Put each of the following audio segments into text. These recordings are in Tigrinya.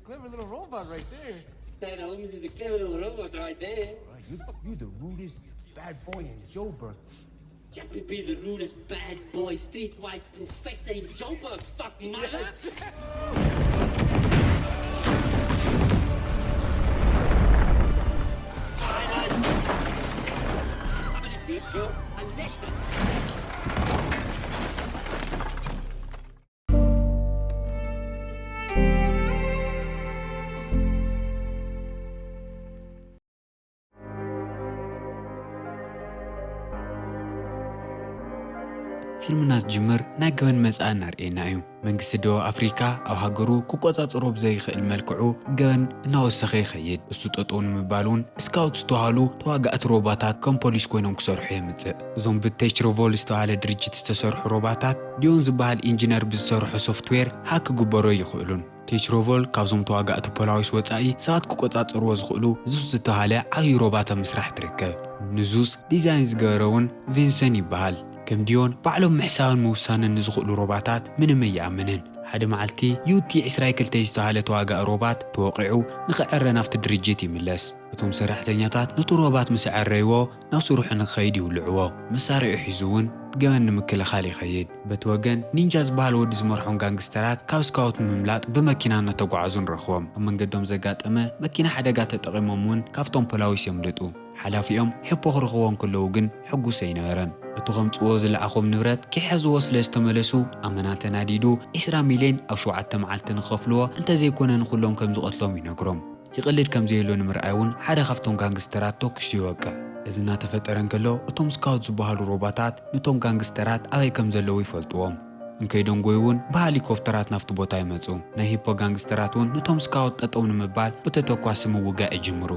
Clever little robot right there. That always is a clever little robot right there. Bro, you, you the rudest bad boy in Joburg. Jack would be the rudest bad boy, streetwise professor in Joburg. Fuck my life. Silence! I'm gonna teach you a lesson. ፊልምና ዝጅምር ናይ ገበን መጻኢ እናርእየና እዩ። መንግስቲ ደቡብ ኣፍሪካ ኣብ ሃገሩ ክቆጻጸሮ ብዘይኽእል መልክዑ ገበን እናወሰኸ ይኸይድ። እሱ ጠጠው ንምባል እውን ስካውት ዝተባህሉ ተዋጋእቲ ሮባታት ከም ፖሊስ ኮይኖም ክሰርሑ የምጽእ። እዞም ብቴችሮቮል ዝተባህለ ድርጅት ዝተሰርሑ ሮባታት ዲዮን ዝበሃል ኢንጂነር ብዝሰርሖ ሶፍትዌር ሃክ ክግበሩ ኣይኽእሉን። ቴችሮቮል ካብዞም ተዋጋእቲ ፖላዊስ ወጻኢ ሰባት ክቆጻጸርዎ ዝኽእሉ ዙስ ዝተባህለ ዓብዪ ሮባት ኣብ ምስራሕ ትርከብ። ንዙስ ዲዛይን ዝገበረ እውን ቪንሰን ይበሃል። ከም ዲዮን ባዕሎም ምሕሳብን ምውሳንን ንዝኽእሉ ሮባታት ምንም ኣይኣምንን። ሓደ መዓልቲ ዩቲ ዕስራ ክልተ ዝተባህለ ተዋጋኢ ሮባት ተወቒዑ ንኽዕረ ናብቲ ድርጅት ይምለስ። እቶም ሰራሕተኛታት ነቲ ሮባት ምስ ኣዐረይዎ ናብ ስርሑ ንክኸይድ ይውልዕዎ። መሳሪኡ ሒዙ እውን ገበን ንምክልኻል ይኸይድ። በቲ ወገን ኒንጃ ዝበሃል ወዲ ዝመርሖም ጋንግስተራት ካብ ስካውት ንምምላጥ ብመኪና እናተጓዓዙ ንረኽቦም። ኣብ መንገዶም ዘጋጠመ መኪና ሓደጋ ተጠቒሞም እውን ካብቶም ፖላዊስ የምልጡ። ሓላፊኦም ሄፖ ክረኽቦ እንከለዉ ግን ሕጉስ ኣይነበረን። እቲ ከምጽዎ ዝለኣኾም ንብረት ክሕዝዎ ስለ ዝተመለሱ ኣመና ተናዲዱ ዕስራ ሚልዮን ኣብ ሸውዓተ መዓልቲ ንኸፍልዎ እንተዘይኮነ ንኹሎም ከም ዝቐትሎም ይነግሮም። ይቕልድ ከም ዘየሎ ንምርኣይ እውን ሓደ ካብቶም ጋንግስተራት ተኩሱ ይወቅዕ። እዚ እናተፈጠረ እንከሎ እቶም ስካውት ዝበሃሉ ሮባታት ንቶም ጋንግስተራት ኣበይ ከም ዘለዉ ይፈልጥዎም። እንከይደንጎዩ እውን ብሃሊኮፕተራት ናብቲ ቦታ ይመጹ። ናይ ሂፖ ጋንግስተራት እውን ንቶም ስካውት ጠጠው ንምባል ብተተኳሲ ምውጋእ ይጅምሩ።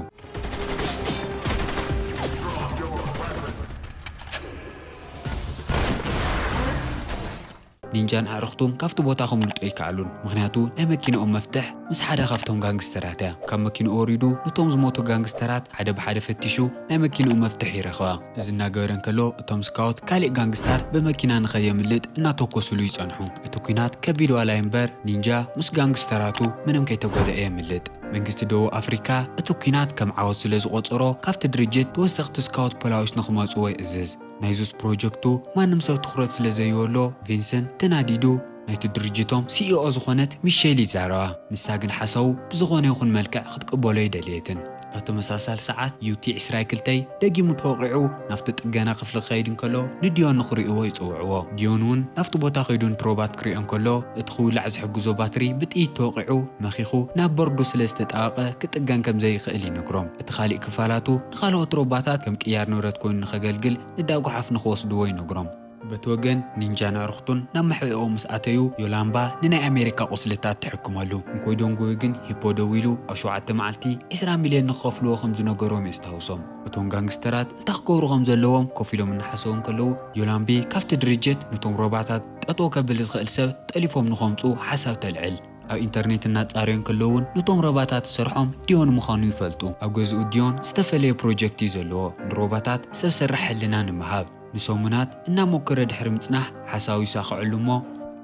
ኒንጃን ኣዕርኽቱን ካብቲ ቦታ ከምልጡ ኣይከኣሉን፣ ምኽንያቱ ናይ መኪንኦም መፍትሕ ምስ ሓደ ካብቶም ጋንግስተራት እያ። ካብ መኪንኡ ወሪዱ ነቶም ዝሞቱ ጋንግስተራት ሓደ ብሓደ ፈቲሹ ናይ መኪንኡ መፍትሕ ይረኽባ። እዚ እናገበረ እንከሎ እቶም ስካውት ካሊእ ጋንግስተር ብመኪና ንኸየምልጥ እናተኮሱሉ ይጸንሑ። እቲ ኲናት ከቢድ ዋላ እምበር ኒንጃ ምስ ጋንግስተራቱ ምንም ከይተጎድአ የምልጥ። መንግስቲ ደቡብ ኣፍሪካ እቲ ኲናት ከም ዓወት ስለ ዝቖጸሮ ካብቲ ድርጅት ተወሰኽቲ ስካውት ፖላዊስ ንኽመጽዎ ይእዝዝ። ናይ ዙስ ፕሮጀክቱ ማንም ሰብ ትኹረት ስለ ዘይወሎ ቪንሰንት ተናዲዱ ናይቲ ድርጅቶም ሲኢኦ ዝኾነት ሚሼል ይዛረባ። ንሳ ግን ሓሳቡ ብዝኾነ ይኹን መልክዕ ክትቅበሎ ኣይደለየትን። ኣብ ተመሳሳሊ ሰዓት ዩቲ ዕስራ ክልተይ ደጊሙ ተወቒዑ ናብቲ ጥገና ክፍሊ ክኸይድ እንከሎ ንዲዮን ንኽርእይዎ ይጽውዕዎ። ዲዮን እውን ናብቲ ቦታ ከይዱ ነቲ ሮባት ክርእዮ እንከሎ እቲ ክውላዕ ዝሕግዞ ባትሪ ብጥይት ተወቒዑ መኺኹ ናብ በርዱ ስለ ዝተጣበቐ ክጥገን ከም ዘይኽእል ይነግሮም። እቲ ካሊእ ክፋላቱ ንኻልኦት ሮባታት ከም ቅያር ንብረት ኮይኑ ንኸገልግል ንዳ ጓሓፍ ንኽወስድዎ ይነግሮም። በቲ ወገን ኒንጃን ኣዕሩኽቱን ናብ መሕብኦ ምስ ኣተዩ ዮላምባ ንናይ ኣሜሪካ ቁስልታት ትሕክመሉ። እንኮይ ዶንጎዩ ግን ሂፖ ደዊሉ ኣብ ሸውዓተ መዓልቲ ዕስራ ሚልዮን ንክኸፍልዎ ከም ዝነገሮም የስታውሶም። እቶም ጋንግስተራት እንታይ ክገብሩ ከም ዘለዎም ኮፍ ኢሎም እናሓሰቡ እንከለዉ ዮላምቢ ካብቲ ድርጅት ነቶም ሮባታት ጠጠው ከብል ዝኽእል ሰብ ጠሊፎም ንኸምፁ ሓሳብ ተልዕል። ኣብ ኢንተርኔት እናጻረዩ እንከለዉ እውን ነቶም ሮባታት ዝሰርሖም ዲዮን ምዃኑ ይፈልጡ። ኣብ ገዝኡ ዲዮን ዝተፈለየ ፕሮጀክት እዩ ዘለዎ፣ ንሮባታት ሰብ ሰራሕ ሕልና ንምሃብ። ንሰሙናት እናሞከረ ድሕሪ ምጽናሕ ሓሳቡ ይሳኽዐሉ እሞ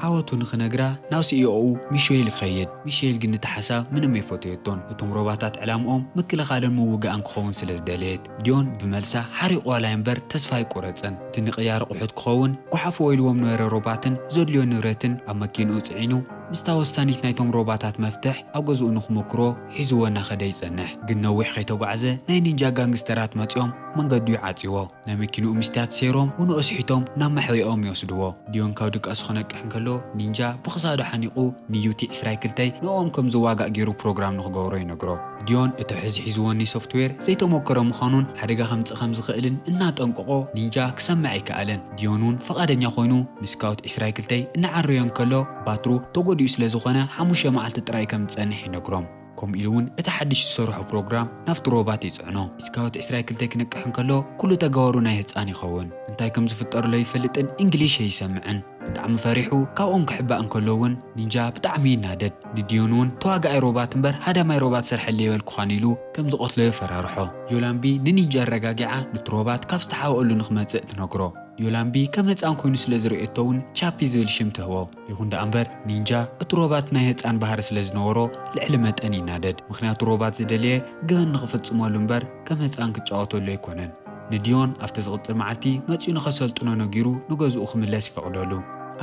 ዓወቱ ንኽነግራ ናብ ሲኢኦኡ ሚሼል ይኸይድ። ሚሼል ግን ነቲ ሓሳብ ምንም ኣይፈተየቶን። እቶም ሮባታት ዕላምኦም ምክልኻልን ምውጋእን ክኸውን ስለ ዝደለየት ዲዮን ብመልሳ ሓሪቑ ዋላ እምበር ተስፋ ኣይቆረጸን። እቲ ንቕያር ኣቑሑት ክኸውን ጓሓፍ ወይልዎም ነበረ ሮባትን ዘድልዮ ንብረትን ኣብ መኪንኡ ጽዒኑ ምስታ ወሳኒት ናይቶም ሮባታት መፍትሕ ኣብ ገዝኡ ንኽመክሮ ሒዝዎ እናኸደ ይጸንሕ። ግን ነዊሕ ከይተጓዕዘ ናይ ኒንጃ ጋንግስተራት መጺኦም መንገዱ ይዓጽዎ። ናይ መኪንኡ ሚስትያት ሰይሮም ውንኡ ኣስሒቶም ናብ መሕብኦም ይወስድዎ። ዲዮን ካብ ድቃሱ ክነቅሕ እንከሎ ኒንጃ ብኽሳዱ ሓኒቑ ንዩቲ ዕስራ ክልተይ ንኦም ከም ዝዋጋእ ገይሩ ፕሮግራም ንኽገብሮ ይነግሮ። ዲዮን እቲ ሕዚ ሒዝዎ እኒ ሶፍትዌር ዘይተሞከረ ምዃኑን ሓደጋ ከምጽእ ከም ዝኽእልን እናጠንቀቖ ኒንጃ ክሰምዕ ኣይከኣለን። ዲዮን እውን ፈቓደኛ ኮይኑ ንስካውት ዕስራ ክልተይ እናዓረዮ እንከሎ ባትሩ ተጎዲኡ ስለ ዝኾነ ሓሙሽተ መዓልቲ ጥራይ ከም ዝጸንሕ ይነግሮም። ከምኡ ኢሉ እውን እቲ ሓድሽ ዝሰርሖ ፕሮግራም ናብቲ ሮባት ይጽዕኖ። ስካውት ዕስራ ክልተ ክነቅሕ እንከሎ ኩሉ ተግባሩ ናይ ህጻን ይኸውን። እንታይ ከም ዝፍጠር ሎ ይፈልጥን እንግሊሽ ኣይሰምዕን። ብጣዕሚ ፈሪሑ ካብኦም ክሕባእ እንከሎ እውን ኒንጃ ብጣዕሚ ይናደድ። ንዲዮን እውን ተዋጋኣይ ሮባት እምበር ሃዳማይ ሮባት ስርሐለይ ይበልኩኻን ኢሉ ከም ዝቐትሎ የፈራርሖ። ዮላምቢ ንኒንጃ ኣረጋጊዓ ነቲ ሮባት ካብ ዝተሓብኣሉ ንክመጽእ ትነግሮ። ዮላምቢ ከም ህፃን ኮይኑ ስለ ዝርእየቶ እውን ቻፒ ዝብል ሽም ትህቦ። ይኹን ደኣ እምበር ኒንጃ እቲ ሮባት ናይ ህፃን ባህሪ ስለ ዝነበሮ ልዕሊ መጠን ይናደድ። ምኽንያቱ ሮባት ዝደለየ ገበን ንኽፍፅመሉ እምበር ከም ህፃን ክጫወተሉ ኣይኮነን። ንዲዮን ኣብቲ ዝቕፅል መዓልቲ መፂኡ ንኸሰልጥኖ ነጊሩ ንገዝኡ ክምለስ ይፈቕደሉ።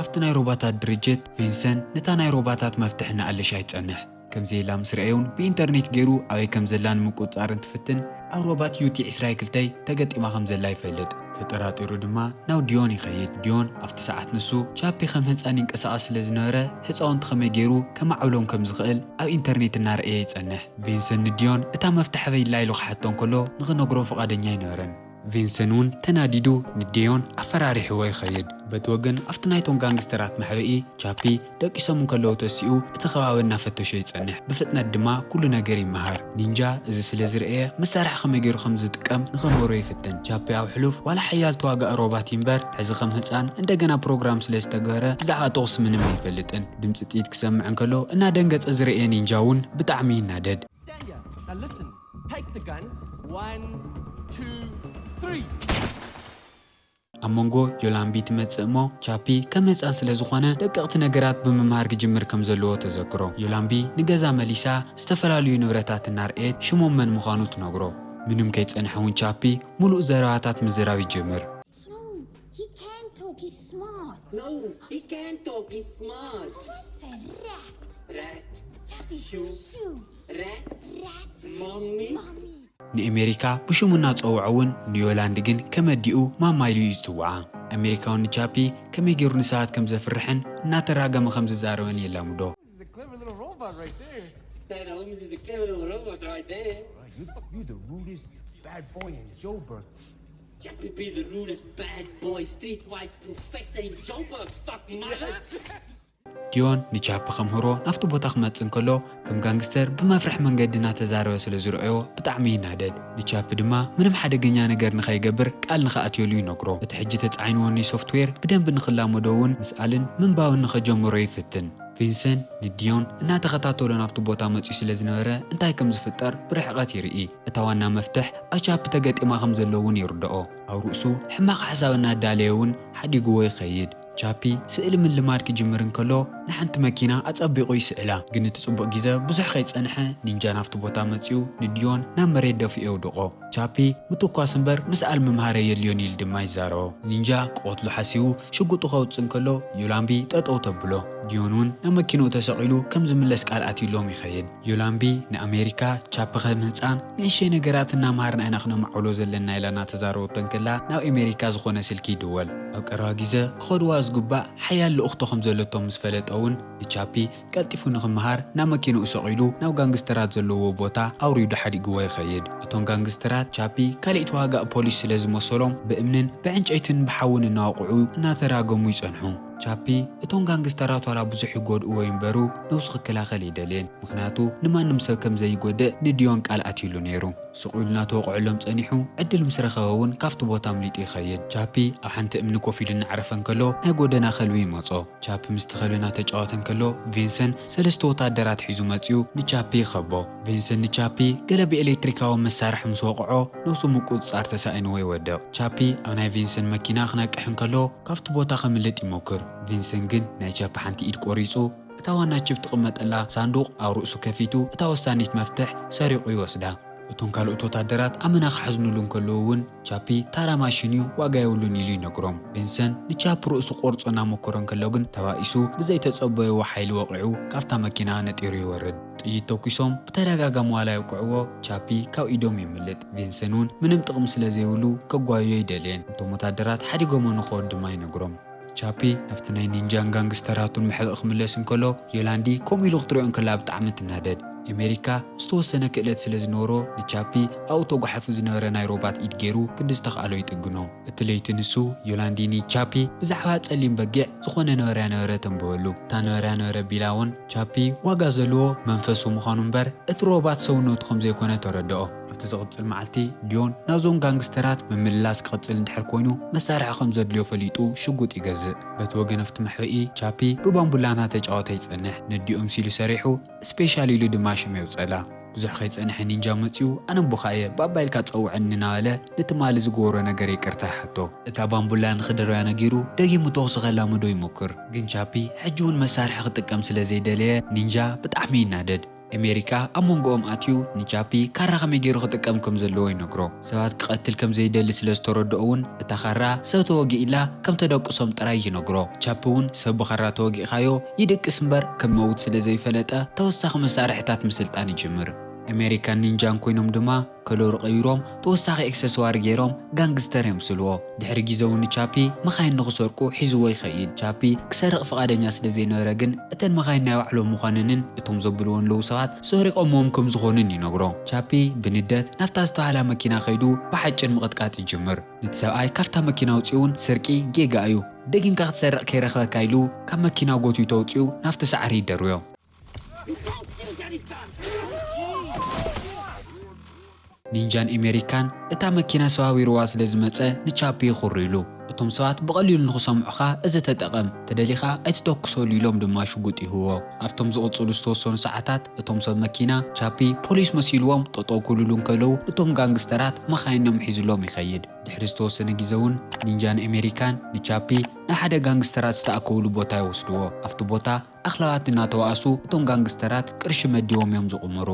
ኣብቲ ናይ ሮባታት ድርጅት ቪንሰን ነታ ናይ ሮባታት መፍትሕ እናኣለሻ ይፀንሕ። ከም ዘየላ ምስ ረኣየውን ብኢንተርኔት ገይሩ ኣበይ ከም ዘላ ንምቁፅፃር እንትፍትን ኣብ ሮባት ዩቲ ዕስራ ክልተ ተገጢማ ከም ዘላ ይፈልጥ። ተጠራጢሩ ድማ ናብ ዲዮን ይኸይድ። ዲዮን ኣብቲ ሰዓት ንሱ ቻፒ ከም ህፃን ይንቀሳቐስ ስለ ዝነበረ ህፃውንቲ ከመይ ገይሩ ከማዕብሎም ከም ዝኽእል ኣብ ኢንተርኔት እናረኣየ ይፀንሕ። ቪንሰን ንዲዮን እታ መፍትሕ ኣበይ ኣላ ኢሉ ክሓቶ እንከሎ ንኽነግሮ ፍቓደኛ ኣይነበረን። ቪንሰን እውን ተናዲዱ ንዲዮን ኣፈራሪሕዎ ይኸይድ። በቲ ወገን ኣብቲ ናይቶም ጋንግስተራት መሕብኢ ቻፒ ደቂሶም እንከለዉ ተሲኡ እቲ ከባቢ እናፈተሾ ይጸንሕ። ብፍጥነት ድማ ኩሉ ነገር ይመሃር። ኒንጃ እዚ ስለ ዝረኣየ መሳርሒ ከመይ ገይሩ ከም ዝጥቀም ንኸንበሮ ይፍትን። ቻፒ ኣብ ሕሉፍ ዋላ ሓያል ተዋጋኢ ሮባት እዩ እምበር ሕዚ ከም ህጻን እንደገና ፕሮግራም ስለ ዝተገበረ ብዛዕባ ተኹሲ ምንም ኣይፈልጥን። ድምጺ ጥይት ክሰምዕ እንከሎ እናደንገጸ ዝረኣየ ኒንጃ እውን ብጣዕሚ ይናደድ። Stand here. Now listen. Take the gun. One, two, three. ኣብ መንጎ ዮላምቢ ትመጽእ እሞ ቻፒ ከም ህፃን ስለ ዝኾነ ደቀቕቲ ነገራት ብምምሃር ክጅምር ከም ዘለዎ ተዘክሮ። ዮላምቢ ንገዛ መሊሳ ዝተፈላለዩ ንብረታት እናርኣየት ሽሞም መን ምዃኑ ትነግሮ። ምንም ከይጸንሐ እውን ቻፒ ሙሉእ ዘረባታት ምዝራብ ይጅምር። No, he can talk. He's smart. No, he can't talk. He's smart. What's a rat? Rat. Chappy. Shoe. Shoe. Rat. Rat. Mommy. Mommy. ንኤሜሪካ ብሽሙ እናጸውዖ እውን ንዮላንድ ግን ከመዲኡ ማማ ኢሉ እዩ ዝጽውዓ። ኣሜሪካውን ንቻፒ ከመይ ገይሩ ንሰባት ከም ዘፍርሕን እናተራገመ ከም ዝዛረበን የላምዶ። This is a clever little robot right there. That Holmes is a clever little robot right there. You, you the rudest bad boy in Joburg. Chappy be the rudest bad boy, streetwise professor in Joburg. Fuck my life. ዲዮን ንቻፒ ከምህሮ ናብቲ ቦታ ክመጽእ እንከሎ ከም ጋንግስተር ብመፍርሒ መንገዲ እናተዛረበ ስለ ዝረኣዮ ብጣዕሚ ይናደድ። ንቻፒ ድማ ምንም ሓደገኛ ነገር ንኸይገብር ቃል ንኽኣትየሉ ይነግሮ። እቲ ሕጂ ተጻዒንዎ ኒይ ሶፍትዌር ብደንቢ ንኽላመዶ እውን ምስኣልን ምንባብን ንኸጀምሮ ይፍትን። ቪንሰን ንዲዮን እናተኸታተሎ ናብቲ ቦታ መጺኡ ስለ ዝነበረ እንታይ ከም ዝፍጠር ብርሕቐት ይርኢ። እታ ዋና መፍትሕ ኣብ ቻፒ ተገጢማ ከም ዘሎ እውን ይርድኦ። ኣብ ርእሱ ሕማቕ ሓሳብ እናዳለየ እውን ሓዲግዎ ይኸይድ። ቻፒ ስእሊ ምልማድ ክጅምር እንከሎ ንሓንቲ መኪና ኣጸቢቑ ይስእላ። ግን እቲ ጽቡቕ ግዜ ብዙሕ ከይጸንሐ ኒንጃ ናብቲ ቦታ መጺኡ ንዲዮን ናብ መሬት ደፊኡ የውድቖ። ቻፒ ምትኳስ እምበር ምስኣል ምምሃር ኣየድልዮን ኢሉ ድማ ይዛረቦ። ኒንጃ ክቐትሎ ሓሲቡ ሽጉጡ ከውጽእ እንከሎ ዮላምቢ ጠጠው ተብሎ። ዲዮን እውን ናብ መኪንኡ ተሰቒሉ ከም ዝምለስ ቃል ኣትዩሎም ይኸይድ። ዮላምቢ ንኣሜሪካ ቻፒ ከም ህጻን ንእሽተይ ነገራት እናምሃርና ኢና ክነማዕብሎ ዘለና ኢላ እናተዛረበቶ እንከላ ናብ ኣሜሪካ ዝኾነ ስልኪ ይድወል። ኣብ ቀረባ ግዜ ክኸድዋ ዝግባእ ሓያል ልእኽቶ ከም ዘለቶም ምስ ፈለጠ እውን ንቻፒ ቀልጢፉ ንኽምሃር ናብ መኪንኡ ሰቒሉ ናብ ጋንግስተራት ዘለዎ ቦታ ኣውሪዱ ሓዲግዎ ይኸይድ። እቶም ጋንግስተራት ቻፒ ካሊእ ተዋጋእ ፖሊስ ስለ ዝመሰሎም ብእምንን ብዕንጨይትን ብሓውን እናወቕዑ እናተራገሙ ይጸንሑ። ቻፒ እቶም ጋንግስተራት ዋላ ብዙሕ ይጎድእዎ ይንበሩ ነብሱ ክከላኸል ኣይደልየን። ምኽንያቱ ንማንም ሰብ ከም ዘይጎድእ ንዲዮን ቃል ኣትዩሉ ነይሩ። ስቕ ኢሉ እናተወቕዐሎም ጸኒሑ ዕድል ምስ ረኸበ እውን ካብቲ ቦታ ኣምሊጡ ይኸይድ። ቻፒ ኣብ ሓንቲ እምኒ ኮፍ ኢሉ እናዕረፈ እንከሎ ናይ ጎደና ከልቢ ይመጾ። ቻፒ ምስቲ ከልቢ እናተጫወተ እንከሎ ቪንሰን ሰለስተ ወታደራት ሒዙ መጺኡ ንቻፒ ይኸቦ። ቪንሰን ንቻፒ ገለ ብኤሌክትሪካዊ መሳርሒ ምስ ወቕዖ ነብሱ ምቁጽጻር ተሳኢንዎ ይወድቕ። ቻፒ ኣብ ናይ ቪንሰን መኪና ክነቅሕ እንከሎ ካብቲ ቦታ ከምልጥ ይሞክር። ቪንሰን ግን ናይ ቻፒ ሓንቲ ኢድ ቆሪጹ እታ ዋና ቺፕ ትቕመጠላ ሳንዱቕ ኣብ ርእሱ ከፊቱ እታ ወሳኒት መፍትሕ ሰሪቑ ይወስዳ። እቶም ካልኦት ወታደራት ኣመና ክሓዝኑሉ እንከለዉ እውን ቻፒ ታራ ማሽን እዩ ዋጋ የብሉን ኢሉ ይነግሮም። ቪንሰን ንቻፒ ርእሱ ቆርጾ እናመኮረ እንከሎ ግን ተባኢሱ ብዘይተጸበይዎ ሓይሊ ወቒዑ ካብታ መኪና ነጢሩ ይወርድ። ጥይት ተኩሶም ብተደጋጋሚ ዋላ የውቅዕዎ ቻፒ ካብ ኢዶም የምልጥ። ቪንሰን እውን ምንም ጥቕሚ ስለ ዘይብሉ ከጓዩ ኣይደልየን። እቶም ወታደራት ሓዲጎሞ ንኸወድ ድማ ይነግሮም። ቻፒ ናብቲ ናይ ኒንጃን ጋንግስተራቱን መሕብእ ክምለስ እንከሎ ዮላንዲ ከምኡ ኢሉ ክትሪኦ እንከላ ብጣዕሚ ትናደድ። ኣሜሪካ ዝተወሰነ ክእለት ስለ ዝነበሮ ንቻፒ ኣብኡ ተጓሓፉ ዝነበረ ናይ ሮባት ኢድ ገይሩ ክንዲ ዝተኽኣሎ ይጥግኖ። እቲ ለይቲ ንሱ ዮላንዲ ንቻፒ ብዛዕባ ጸሊም በጊዕ ዝኾነ ነበረያ ነበረ ተንብበሉ። እታ ነበረያ ነበረ ቢላ እውን ቻፒ ዋጋ ዘለዎ መንፈሱ ምዃኑ እምበር እቲ ሮባት ሰውነቱ ከም ዘይኮነ ተረድኦ። ኣብቲ ዝቕጽል መዓልቲ ዲዮን ናብዞም ጋንግስተራት ምምልላስ ክቕጽል እንድሕር ኮይኑ መሳርሒ ከም ዘድልዮ ፈሊጡ ሽጉጥ ይገዝእ። በቲ ወገን ኣብቲ መሕብኢ ቻፒ ብባምቡላ እናተጫወተ ይጸንሕ። ነዲኦም ሲሉ ሰሪሑ ስፔሻል ኢሉ ድማ ሽም የውጸላ። ብዙሕ ከይጸንሐ ኒንጃ መጺኡ፣ "ኣነ ኣቦኻ እየ፣ ባባ ኢልካ ጸውዐኒ" እናበለ ንትማሊ ዝገበሮ ነገር ይቅርታ ይሓቶ። እታ ባምቡላ ንኽድርብያ ነጊሩ ደጊሙ ተኹሲ ከላምዶ ይሞክር። ግን ቻፒ ሕጂ እውን መሳርሒ ክጥቀም ስለ ዘይደለየ ኒንጃ ብጣዕሚ ይናደድ። ኣሜሪካ ኣብ መንጎኦም ኣትዩ ንቻፒ ካራ ከመይ ገይሩ ክጥቀም ከም ዘለዎ ይነግሮ። ሰባት ክቐትል ከም ዘይደሊ ስለ ዝተረድኦ እውን እታ ካራ ሰብ ተወጊእላ ከም ተደቅሶም ጥራይ ይነግሮ። ቻፒ እውን ሰብ ብኻራ ተወጊእካዮ ይድቅስ እምበር ከም መውት ስለ ዘይፈለጠ ተወሳኺ መሳርሕታት ምስልጣን ይጅምር። ኣሜሪካን ኒንጃን ኮይኖም ድማ ከለሩ ቀይሮም ተወሳኺ ኤክሰስዋሪ ገይሮም ጋንግስተር የምስልዎ። ድሕሪ ግዜ እውን ቻፒ መኻይን ንኽሰርቁ ሒዝዎ ይኸይድ። ቻፒ ክሰርቕ ፍቓደኛ ስለ ዘይነበረ ግን እተን መኻይን ናይ ባዕሎም ምዃነንን እቶም ዘብልዎ ኣለዉ ሰባት ሰሪቖምዎም ከም ዝኾኑን ይነግሮ። ቻፒ ብንደት ናብታ ዝተባህላ መኪና ከይዱ ብሓጭን ምቕጥቃጥ ይጅምር። ነቲ ሰብኣይ ካብታ መኪና ኣውፂኡን ስርቂ ጌጋ እዩ፣ ደጊምካ ክትሰርቕ ከይረኽበካ ኢሉ ካብ መኪና ጎትዩ ተውፂኡ ናብቲ ሳዕሪ ይደርብዮ። ኒንጃን ኣሜሪካን እታ መኪና ሰባቢርዋ ስለ ዝመጸ ንቻፒ ይኹሩ ኢሉ። እቶም ሰባት ብቐሊሉ ንኽሰምዑኻ እዚ ተጠቐም፣ ተደሊኻ ኣይትተኩሰሉ ኢሎም ድማ ሽጉጥ ይህብዎ። ኣብቶም ዝቕጽሉ ዝተወሰኑ ሰዓታት እቶም ሰብ መኪና ቻፒ ፖሊስ መሲልዎም ጠጠው ክብልሉ እንከለዉ እቶም ጋንግስተራት መኻይኖም ሒዝሎም ይኸይድ። ድሕሪ ዝተወሰነ ግዜ እውን ኒንጃን ኣሜሪካን ንቻፒ ናብ ሓደ ጋንግስተራት ዝተኣከብሉ ቦታ ይወስድዎ። ኣብቲ ቦታ ኣኽላባት እናተዋእሱ እቶም ጋንግስተራት ቅርሺ መዲቦም እዮም ዝቕምሩ።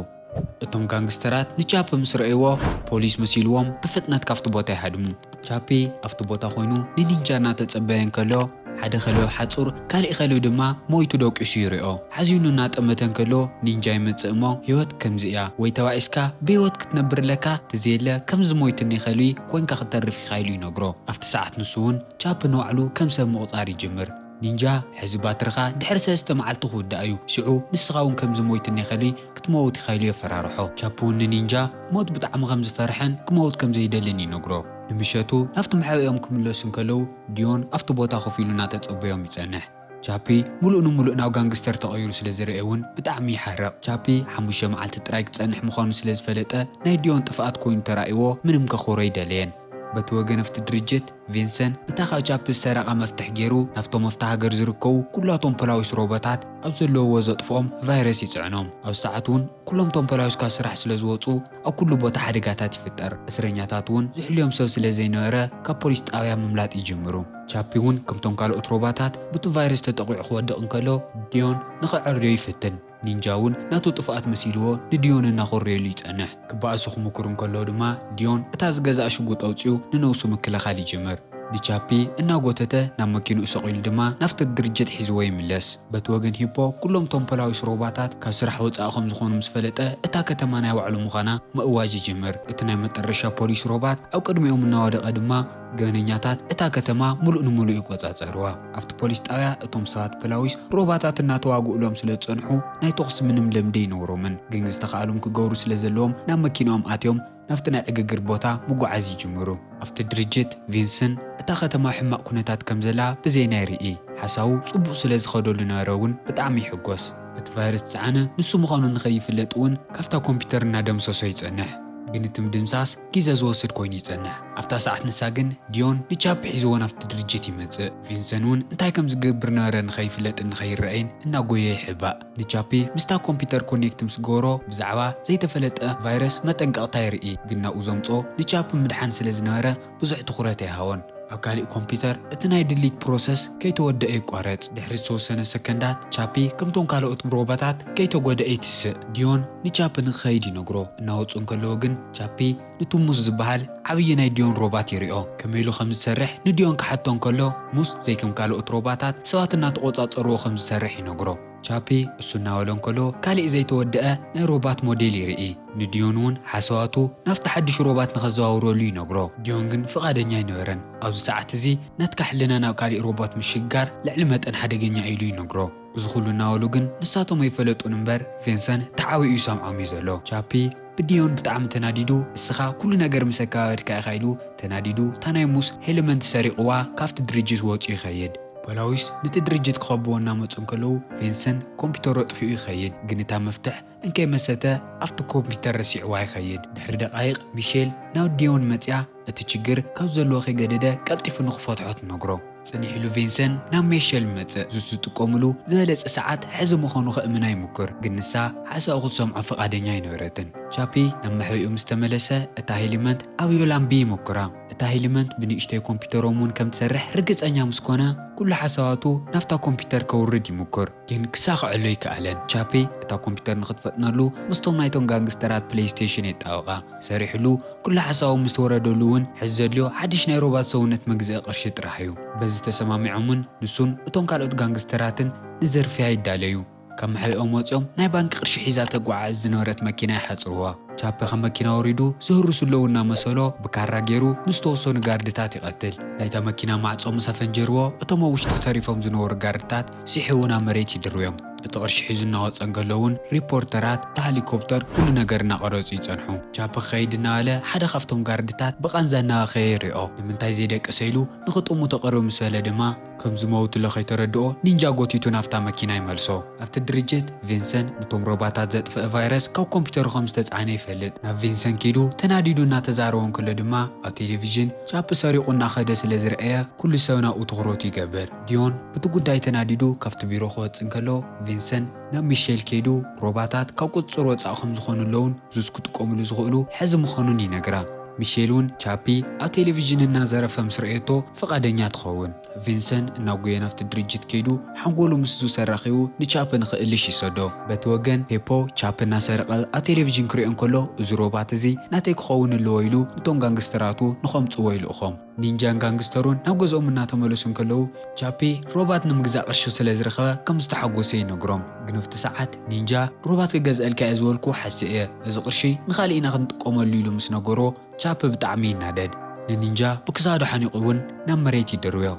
እቶም ጋንግስተራት ንቻፒ ምስ ረእይዎ ፖሊስ መሲልዎም ብፍጥነት ካብቲ ቦታ ይሃድሙ። ቻፒ ኣብቲ ቦታ ኮይኑ ንኒንጃ እናተጸበየ እንከሎ ሓደ ከልዮ ሓጹር ካሊእ ከልዩ ድማ ሞይቱ ደቂሱ ይሪኦ። ሓዚኑ እናጠመተ እንከሎ ኒንጃ ይመጽእ እሞ ህይወት ከምዚ እያ፣ ወይ ተባኢስካ ብህይወት ክትነብር ኣለካ፣ ተዘየለ ከምዚ ሞይትኒ ከልዩ ኮይንካ ክትተርፍ ኢኻ ኢሉ ይነግሮ። ኣብቲ ሰዓት ንሱ እውን ቻፒ ንባዕሉ ከም ሰብ ምቑጻር ይጅምር። ኒንጃ ሕዚ ባትርኻ ድሕሪ ሰለስተ መዓልቲ ክውዳእ እዩ፣ ሽዑ ንስኻ እውን ከምዚ ሞይትኒ ከልዩ ክትመውት ኢኻ ኢሉ የፈራርሖ። ቻፒ እውን ንኒንጃ ሞት ብጣዕሚ ከም ዝፈርሐን ክመውት ከም ዘይደልን ይነግሮ። ንምሸቱ ናብቲ መሕበኢኦም ክምለሱ እንከለዉ ዲዮን ኣብቲ ቦታ ኮፍ ኢሉ እናተጸበዮም ይጸንሕ። ቻፒ ሙሉእ ንሙሉእ ናብ ጋንግስተር ተቐይሩ ስለ ዝረኤ እውን ብጣዕሚ ይሓርቕ። ቻፒ ሓሙሽተ መዓልቲ ጥራይ ክጸንሕ ምዃኑ ስለ ዝፈለጠ ናይ ዲዮን ጥፍኣት ኮይኑ ተራእይዎ ምንም ከኹሮ ኣይደለየን። በቲ ወገን ኣብቲ ድርጅት ቪንሰን እታ ካብ ቻፒ ዝሰረቓ መፍትሕ ገይሩ ናብቶም ኣብታ ሃገር ዝርከቡ ኩላቶም ፖላዊስ ሮቦታት ኣብ ዘለውዎ ዘጥፍኦም ቫይረስ ይጽዕኖም። ኣብ ሰዓት እውን ኩሎም ቶም ፖላዊስ ካብ ስራሕ ስለ ዝወጹ ኣብ ኩሉ ቦታ ሓደጋታት ይፍጠር። እስረኛታት እውን ዝሕልዮም ሰብ ስለ ዘይነበረ ካብ ፖሊስ ጣብያ ምምላጥ ይጅምሩ። ቻፒ እውን ከምቶም ካልኦት ሮባታት ብቲ ቫይረስ ተጠቒዑ ክወድቕ እንከሎ ዲዮን ንኸዐርዮ ይፍትን። ኒንጃ እውን ናቱ ጥፍኣት መሲልዎ ንዲዮን እናኾረየሉ ይጸንሕ። ክበኣሱ ክምክሩ እንከለዉ ድማ ዲዮን እታ ዝገዝኣ ሽጉጥ ኣውጺኡ ንነብሱ ምክልኻል ይጅምር። ንቻፒ እናጎተተ ናብ መኪንኡ ሰቒሉ ድማ ናብቲ ድርጅት ሒዝዎ ይምለስ። በቲ ወገን ሂፖ ኩሎም ቶም ፖላዊስ ሮባታት ካብ ስራሕ ወጻኢ ከም ዝኾኑ ምስ ፈለጠ እታ ከተማ ናይ ባዕሉ ምዃና ምእዋጅ ይጅምር። እቲ ናይ መጠረሻ ፖሊስ ሮባት ኣብ ቅድሚኦም እናወደቐ ድማ ገበነኛታት እታ ከተማ ሙሉእ ንሙሉእ ይቆጻጸርዋ። ኣብቲ ፖሊስ ጣብያ እቶም ሰባት ፖላዊስ ሮባታት እናተዋግኡሎም ስለ ዝጸንሑ ናይ ተኹሲ ምንም ልምዲ ኣይነበሮምን። ግን ዝተኻእሎም ክገብሩ ስለ ዘለዎም ናብ መኪንኦም ኣትዮም ናብቲ ናይ ዕግግር ቦታ ምጉዓዝ ይጅምሩ። ኣብቲ ድርጅት ቪንስን እታ ከተማ ሕማቕ ኩነታት ከም ዘላ ብዜና ይርኢ። ሓሳቡ ጽቡቕ ስለ ዝኸደሉ ነበረ እውን ብጣዕሚ ይሕጎስ። እቲ ቫይረስ ዝጸዓነ ንሱ ምዃኑ ንኸይፍለጥ እውን ካብታ ኮምፒውተር እናደምሰሶ ይጸንሕ። ግን እቲ ምድምሳስ ግዜ ዝወስድ ኮይኑ ይጸንሕ። ኣብታ ሰዓት ንሳ ግን ዲዮን ንቻፕ ሒዝዎ ናብቲ ድርጅት ይመጽእ። ቪንሰን እውን እንታይ ከም ዝገብር ነበረ ንኸይፍለጥን ንኸይረኣይን እናጎየ ይሕባእ። ንቻፒ ምስታ ኮምፒውተር ኮኔክት ምስ ገበሮ ብዛዕባ ዘይተፈለጠ ቫይረስ መጠንቀቕታ የርኢ፣ ግን ናብኡ ዘምጽኦ ንቻፒ ምድሓን ስለ ዝነበረ ብዙሕ ትኹረት ኣይሃቦን። ኣብ ካሊእ ኮምፒውተር እቲ ናይ ድሊት ፕሮሰስ ከይተወደአ ይቋረጽ። ድሕሪ ዝተወሰነ ሰከንዳት ቻፒ ከምቶም ካልኦት ሮቦታት ከይተጎድአ ይትስእ። ዲዮን ንቻፒ ንክኸይድ ይነግሮ። እናወጹ እንከለዉ ግን ቻፒ ንቱሙስ ዝበሃል ዓብዪ ናይ ዲዮን ሮባት ይሪኦ። ከመይ ኢሉ ከም ዝሰርሕ ንዲዮን ክሓቶ እንከሎ ሙስ ዘይከም ካልኦት ሮባታት ሰባት እናተቖጻጸርዎ ከም ዝሰርሕ ይነግሮ። ቻፒ እሱ እናበሎ እንከሎ ካሊእ ዘይተወደአ ናይ ሮባት ሞዴል ይርኢ። ንዲዮን እውን ሓሳባቱ ናብቲ ሓድሽ ሮባት ንኸዘዋውረሉ ይነግሮ። ዲዮን ግን ፍቓደኛ ኣይነበረን። ኣብዚ ሰዓት እዚ ናትካ ሕልና ናብ ካሊእ ሮባት ምሽግጋር ልዕሊ መጠን ሓደገኛ ኢሉ ይነግሮ። እዚ ኩሉ እናበሉ ግን ንሳቶም ኣይፈለጡን እምበር ቪንሰን ተዓቢኡ ይሰምዖም እዩ ዘሎ። ቻፒ ብዲዮን ብጣዕሚ ተናዲዱ እስኻ ኩሉ ነገር ምስ ኣከባበድካ ኢኻ ኢሉ ተናዲዱ እታ ናይ ሙስ ሄልመንት ሰሪቕዋ ካብቲ ድርጅት ወፂኡ ይኸይድ። ፖላዊስ ነቲ ድርጅት ክኸብዎ እናመፁ እንከለዉ ቪንሰን ኮምፒውተሩ ኣጥፊኡ ይኸይድ። ግን እታ መፍትሕ እንከይመሰተ ኣብቲ ኮምፒውተር ረሲዕዋ ይኸይድ። ድሕሪ ደቃይቕ ሚሼል ናብ ዲዮን መፅያ እቲ ችግር ካብ ዘለዎ ከይገደደ ቀልጢፉ ንኽፈትሖ ትነግሮ። ጸኒሕሉ ቪንሰን ናብ ሜሸል ይመጽእ። ዙስ ዝጥቀምሉ ዝበለጸ ሰዓት ሕዚ ምዃኑ ከእምና ይሙክር፣ ግን ንሳ ሓሳኡ ክትሰምዖ ፍቓደኛ ኣይነበረትን። ቻፒ ናብ መሕብኡ ምስ ተመለሰ፣ እታ ሄሊመንት ኣብ ዮላምቢ ይሙክራ። እታ ሄሊመንት ብንእሽተይ ኮምፒውተሮም እውን ከም ትሰርሕ ርግጸኛ ምስ ኮነ፣ ኩሉ ሓሳባቱ ናብታ ኮምፒውተር ከውርድ ይሙክር፣ ግን ክሳኽዐሉ ኣይከኣለን። ቻፒ እታ ኮምፒውተር ንኽትፈጥነሉ ምስቶም ናይቶም ጋንግስተራት ፕሌይስቴሽን የጣብቓ። ሰሪሕሉ፣ ኩሉ ሓሳቡ ምስ ወረደሉ እውን፣ ሕዚ ዘድልዮ ሓድሽ ናይ ሮባት ሰውነት መግዝኢ ቅርሺ ጥራሕ እዩ። በዚ ተሰማሚዖምን ንሱን እቶም ካልኦት ጋንግስተራትን ንዝርፍያ ይዳለዩ። ካብ መሕብኦም ወፂኦም ናይ ባንክ ቅርሺ ሒዛ ተጓዓዕዝ ዝነበረት መኪና ይሓፅርዋ። ቻፒ ካብ መኪና ወሪዱ ዝህርሱ ኣለዉ እናመሰሎ ብካራ ገይሩ ንዝተወሰኑ ጋርድታት ይቐትል። ናይታ መኪና ማዕጾ ምስ ኣፈንጀርዎ፣ እቶም ኣብ ውሽጢ ተሪፎም ዝነበሩ ጋርድታት ሲሕቡ ናብ መሬት ይድርብዮም። እቲ ቅርሺ ሒዙ እናወጸ እንከሎ እውን ሪፖርተራት ብሃሊኮፕተር ኩሉ ነገር እናቐረጹ ይጸንሑ። ቻፒ ክኸይድ እናበለ ሓደ ካብቶም ጋርድታት ብቓንዛ እናበኸየ ይሪኦ። ንምንታይ ዘይደቅሰ ኢሉ ንኽጥሙ ተቐርቡ ምስ በለ ድማ ከም ዝመውትሎ ከይተረድኦ ኒንጃ ጎቲቱ ናብታ መኪና ይመልሶ። ኣብቲ ድርጅት ቪንሰን ነቶም ሮባታት ዘጥፍእ ቫይረስ ካብ ኮምፒውተሩ ከም ዝተጻዕነ ይፈልጥ። ናብ ቪንሰን ኪዱ ተናዲዱ እናተዛረቦ እንከሎ ድማ ኣብ ቴሌቪዥን ቻፕ ሰሪቑ እናኸደ ስለ ዝረኣየ ኩሉ ሰብ ናብኡ ትኹረቱ ይገብር። ዲዮን ብቲ ጉዳይ ተናዲዱ ካብቲ ቢሮ ክወጽእ እንከሎ ቪንሰን ናብ ሚሼል ከይዱ ሮባታት ካብ ቁጽጽር ወጻኢ ከም ዝኾኑ ኣለውን ዙስ ክጥቀሙሉ ዝኽእሉ ሕዚ ምዃኑን ይነግራ። ሚሼል እውን ቻፒ ኣብ ቴሌቪዥን እናዘረፈ ምስ ረኣየቶ ፍቓደኛ ትኸውን። ቪንሰን እናጎየ ናብቲ ድርጅት ከይዱ ሓንጎሉ ምስ ዙስ ኣራኺቡ ንቻፕ ንኽእልሽ ይሰዶ። በቲ ወገን ሄፖ ቻፕ እናሰረቐ ኣብ ቴሌቪዥን ክሪኦ እንከሎ እዚ ሮባት እዚ ናተይ ክኸውን ኣለዎ ኢሉ እቶም ጋንግስተራቱ ንኸምጽዎ ይልእኾም። ኒንጃን ጋንግስተሩን ናብ ገዝኦም እናተመለሱ እንከለዉ ቻፒ ሮባት ንምግዛእ ቅርሺ ስለ ዝረኸበ ከም ዝተሓጎሰ ይነግሮም። ግን ኣብቲ ሰዓት ኒንጃ ሮባት ክገዝአልካ እየ ዝበልኩ ሓስእ እየ፣ እዚ ቅርሺ ንኻልእ ኢና ክንጥቀመሉ ኢሉ ምስ ነገሮ ቻፕ ብጣዕሚ ይናደድ። ንኒንጃ ብክሳዱ ሓኒቑ እውን ናብ መሬት ይድርብዮ።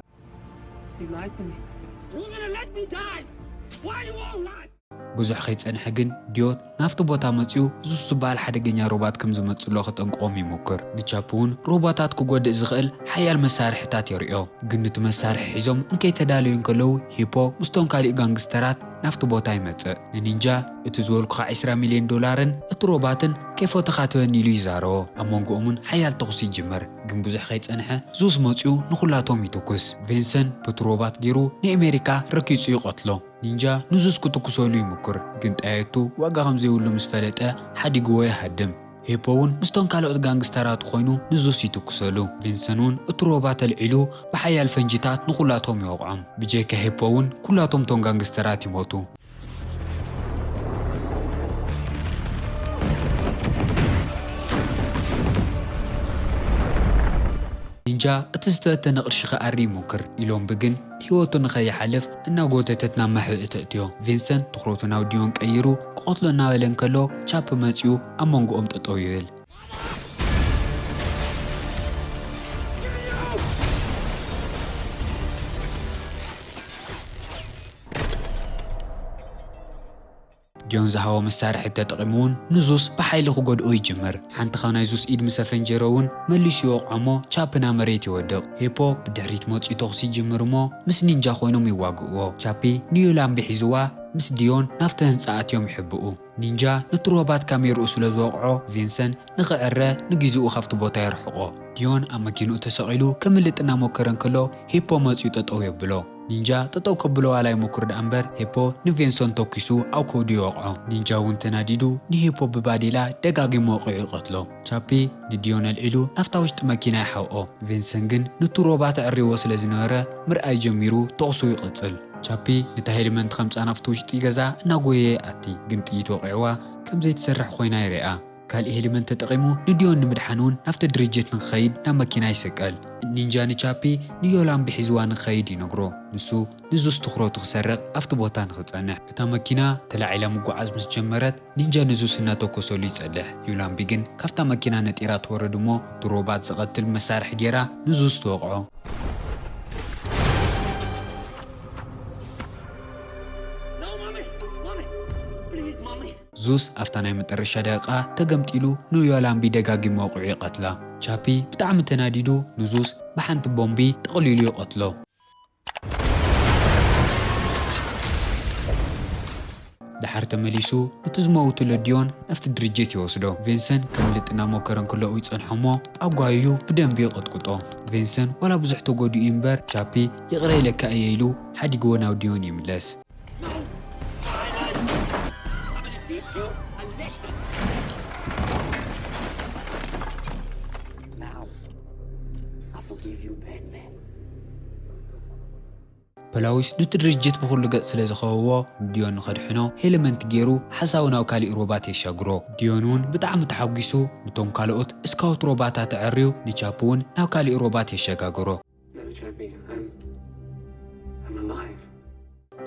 You lied to me. You're gonna let me die? Why you won't lie? ብዙሕ ከይጸንሐ ግን ዲዮን ናብቲ ቦታ መጺኡ ዙስ ዝበሃል ሓደገኛ ሮባት ከም ዝመጽሎ ክጠንቅቖም ይሞክር። ንቻፕ እውን ሮባታት ክጎድእ ዝኽእል ሓያል መሳርሕታት የርእዮ። ግን ንቲ መሳርሒ ሒዞም እንከይተዳለዩ እንከለዉ ሂፖ ምስቶም ካሊእ ጋንግስተራት ናብቲ ቦታ ይመጽእ። ንኒንጃ እቲ ዝበልኩኻ ዕስራ ሚልዮን ዶላርን እቲ ሮባትን ከይፈተኻ ትበኒ ኢሉ ይዛረቦ። ኣብ መንጎኦምን ሓያል ተኹሲ ይጅምር። ግን ብዙሕ ከይጸንሐ ዙስ መጺኡ ንኹላቶም ይትኩስ። ቪንሰን በቲ ሮባት ገይሩ ንኤሜሪካ ረኪጹ ይቐትሎ። ኒንጃ ንዙስ ክትኩሰሉ ይምኩር፣ ግን ጠያይቱ ዋጋ ከም ዘይብሉ ምስ ፈለጠ ሓዲግዎ ይሃድም። ሄፖ እውን ምስቶም ካልኦት ጋንግስተራት ኮይኑ ንዙስ ይትኩሰሉ። ቪንሰን እውን እቲ ሮባት ኣልዒሉ ብሓያል ፈንጂታት ንኹላቶም ይወቕዖም። ብጀካ ሄፖ እውን ኩላቶም ቶም ጋንግስተራት ይሞቱ። ኒንጃ እቲ ዝተበተነ ቅርሺ ክኣሪ ይሞክር። ኢሎምቢ ግን ህይወቱ ንኸይሓልፍ እናጎተተት ናብ መሕብኢ ተእትዮ። ቪንሰንት ትኹረቱ ናብ ዲዮን ቀይሩ ክቐትሎ እናበለ እንከሎ ቻፕ መጺኡ ኣብ መንጎኦም ጠጠው ይብል። ዲዮን ዝሃቦ መሳርሒ ተጠቒሙ እውን ንዙስ ብሓይሊ ክጎድኦ ይጅምር። ሓንቲ ካብ ናይ ዙስ ኢድ ምስ ኣፈንጀሮ እውን መሊሱ ይወቕዖ እሞ ቻፕ ናብ መሬት ይወድቕ። ሄፖ ብድሕሪት መፂኡ ተኹሲ ይጅምር እሞ ምስ ኒንጃ ኮይኖም ይዋግእዎ። ቻፒ ንዮላምቢ ሒዝዋ ምስ ዲዮን ናብቲ ህንፃ ኣትዮም ይሕብኡ። ኒንጃ ነቲ ሮባት ካሜርኡ ስለ ዝወቕዖ ቪንሰን ንኽዕረ ንግዜኡ ካብቲ ቦታ የርሕቖ። ዲዮን ኣብ መኪንኡ ተሰቒሉ ከምልጥ እናሞከረ እንከሎ ሄፖ መፂኡ ጠጠው የብሎ። ኒንጃ ጠጠው ከብሎ ዋላ ይሞክር ደኣ እምበር ሄፖ ንቪንሰን ተኲሱ ኣብ ከብዱ ይወቕዖ። ኒንጃ እውን ተናዲዱ ንሄፖ ብባዴላ ደጋጊሙ ወቒዑ ይቐትሎ። ቻፒ ንዲዮን ኣልዒሉ ናብታ ውሽጢ መኪና ይሓብኦ። ቪንሰን ግን ንቲ ሮባት ኣዕሪዎ ስለ ዝነበረ ምርኣይ ጀሚሩ ተኹሱ ይቕጽል። ቻፒ ነታ ሄሊመንት ከምጻ ናብቲ ውሽጢ ገዛ እናጎየ ይኣቲ፣ ግን ጥይት ወቒዕዋ ከም ዘይትሰርሕ ኮይና ይሪኣ። ካልእ ሄሊመንት ተጠቒሙ ንዲዮን ንምድሓን እውን ናብቲ ድርጅት ንክኸይድ ናብ መኪና ይስቀል። ኒንጃ ንቻፒ ንዮላምቢ ሒዝዋ ንክኸይድ ይነግሮ። ንሱ ንዙስ ትኹረቱ ክሰርቕ ኣብቲ ቦታ ንክጸንሕ። እታ መኪና ተላዒላ ምጉዓዝ ምስ ጀመረት ኒንጃ ንዙስ እናተኮሰሉ ይጸልሕ። ዮላምቢ ግን ካብታ መኪና ነጢራ ትወርድ እሞ እቲ ሮባት ዝቐትል መሳርሒ ጌራ ንዙስ ትወቕዖ። No, mommy! Mommy! Please, mommy! ዙስ ኣብታ ናይ መጠረሻ ደቂቓ ተገምጢሉ ንዮላምቢ ደጋጊሙ ኣውቂዑ ይቐትላ። ቻፒ ብጣዕሚ ተናዲዱ ንዙስ ብሓንቲ ቦምቢ ጠቕሊሉ ይቐትሎ። ድሓር ተመሊሱ ነቲ ዝመውትሎ ዲዮን ናብቲ ድርጅት ይወስዶ። ቪንሰን ከምልጥ እናሞከረ እንከሎ ይጸንሖ እሞ ኣብ ጓይኡ ብደንቢ ይቐጥቅጦ። ቪንሰን ዋላ ብዙሕ ተጎዲኡ እምበር ቻፒ ይቕረ ኢለካ እየ ኢሉ ሓዲግዎ ናብ ዲዮን ይምለስ። I'm gonna teach you a lesson. Now, I forgive you, Batman. ፖላዊስ ነቲ ድርጅት ብኹሉ ገጽ ስለ ዝኸበቦ ንዲዮን ንኸድሕኖ ሄልመንት ገይሩ ሓሳቡ ናብ ካሊእ ሮባት የሻግሮ። ዲዮን እውን ብጣዕሚ ተሓጒሱ ነቶም ካልኦት ስካውት ሮባታት ኣዐርዩ ንቻፕ እውን ናብ ካሊእ ሮባት የሸጋግሮ። No, Chappie, I'm. I'm alive.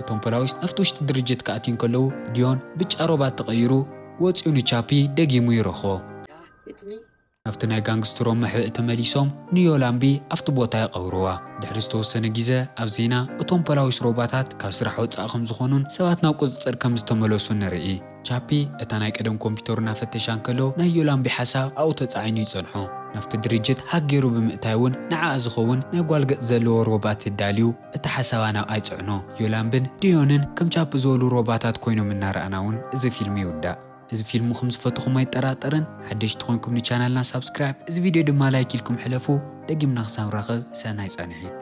እቶም ፖላዊስ ናብቲ ውሽጢ ድርጅት ክኣትዩ እንከለዉ ዲዮን ብጫ ሮባት ተቐይሩ ወፂኡ ንቻፒ ደጊሙ ይረኽቦ። Yeah, it's me. ናብቲ ናይ ጋንግስትሮም መሕብኢ ተመሊሶም ንዮላምቢ ኣብቲ ቦታ ይቐብርዋ። ድሕሪ ዝተወሰነ ግዜ ኣብ ዜና እቶም ፖላዊስ ሮባታት ካብ ስራሕ ወፃኢ ከም ዝኾኑን ሰባት ናብ ቁፅፅር ከም ዝተመለሱን ንርኢ። ቻፒ እታ ናይ ቀደም ኮምፒውተሩ እናፈተሻ እንከሎ ናይ ዮላምቢ ሓሳብ ኣብኡ ተፃዒኑ ይፀንሖ። ናብቲ ድርጅት ሃክ ገይሩ ብምእታይ እውን ንዓኣ ዝኸውን ናይ ጓል ገፅ ዘለዎ ሮባት የዳልዩ እቲ ሓሳባ ናብኣ ይፅዕኖ። ዮላምብን ዲዮንን ከም ቻፒ ዝበሉ ሮባታት ኮይኖም እናረኣና እውን እዚ ፊልም ይውዳእ። እዚ ፊልም ከም ዝፈትኹም ኣይጠራጠርን። ሓደሽቲ ኮይንኩም ንቻናልና ሳብስክራይብ፣ እዚ ቪድዮ ድማ ላይክ ኢልኩም ሕለፉ። ደጊምና ክሳብ ንራኸብ ሰናይ ፃንሒት።